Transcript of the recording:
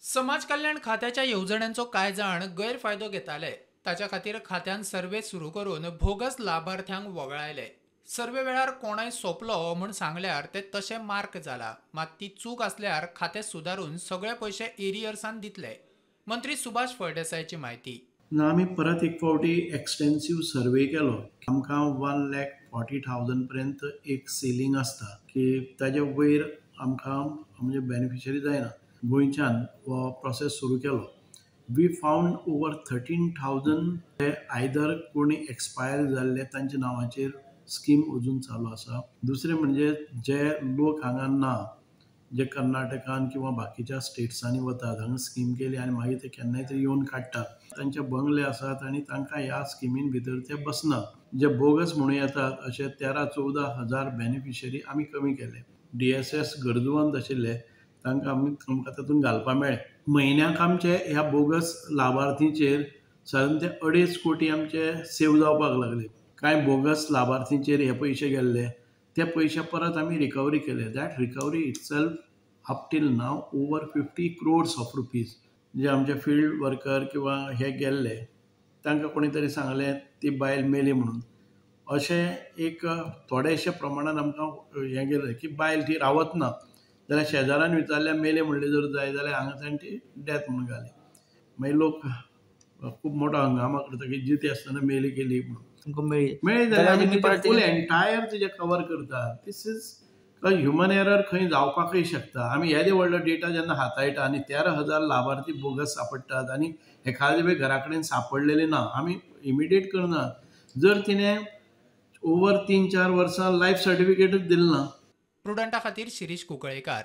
समाज कल्याण खात्याच्या येवजण्यांचो कांय जाण गैरफायदो घेताले. ताच्या खातीर खात्यान सर्वे सुरू करून बोगस लाभार्थ्यांक वगळायले. सर्वे वेळार कोणाय सोंपलो म्हूण सांगल्यार ते तशें मार्क जाला, मात ती चूक आसल्यार खातें सुदारून सगळे पयशे एरियर्सान दितले. मंत्री सुभाष फळदेसायाची म्हायती. ना, आमी परत एक फावटी एक्सटेन्सीव सर्वे केलो. आमकां 1,40,000 पर्यंत एक सिलींग आसता की ताजे वयर आमकां म्हणजे बेनिफिशरी जायना. गोंयच्यान हो प्रोसेस सुरू केलो. We found over 13,000 either कोणी एक्सपायर जाल्ले तांच्या नांवाचेर स्कीम अजून चालू आसा. दुसरें म्हणजे जे लोक हांगा ना, जे कर्नाटकान किंवा बाकीच्या स्टेट्सांनी वतात, हांगा स्कीम केली आनी मागीर ते केन्नाय तरी येवन काडटात, तांचे बंगले आसात आनी तांकां ह्या स्किमीन भितर ते बसना. जे बोगस म्हणूं येतात अशे 13-14 हजार बेनिफिशरी आमी कमी केले. DSS गरजवंत आशिल्ले तांकां आमी आमकां तातूंत घालपा मेळ्ळे. म्हयन्याक आमचे ह्या बोगस लाभार्थींचेर सादारण ते 2.5 कोटी आमचे सेव जावपाक लागले. कांय बोगस लाभार्थींचेर हे पयशे गेल्ले, ते पयशे परत आमी रिकवरी केले. That recovery itself up till now over 50 crores of rupees. जे आमचे फिल्ड वर्कर किंवा हे गेल्ले तांकां कोणी तरी सांगलें ती बायल मेली म्हणून, अशें एक थोडेशे प्रमाणान आमकां हें गेलें की बायल ती रावत ना जाल्यार शेजारान विचारल्यार मेले म्हणलें जर जाय जाल्यार हांगा ताणें ती डेथ म्हणून घाली. मागीर लोक खूब मोठो हंगामा करता की जिती आसतना मेली केली म्हणून. मेळ्ळी जाल्यार फूल एंटायर तुजें कवर करता. This is human error खंय जावपाकय शकता. आमी येदे व्हडलो डेटा जेन्ना हाताळटा आनी 13,000 लाभार्थी बोगस सापडटात आनी एखादे वेळ घरा कडेन सापडलेले ना, आमी इमिडिएट करना. जर तिणें ओवर 3-4 वर्सां लायफ सर्टिफिकेटच दिलें ना. प्रुडंटा खातीर शिरीष कुंकळेकार.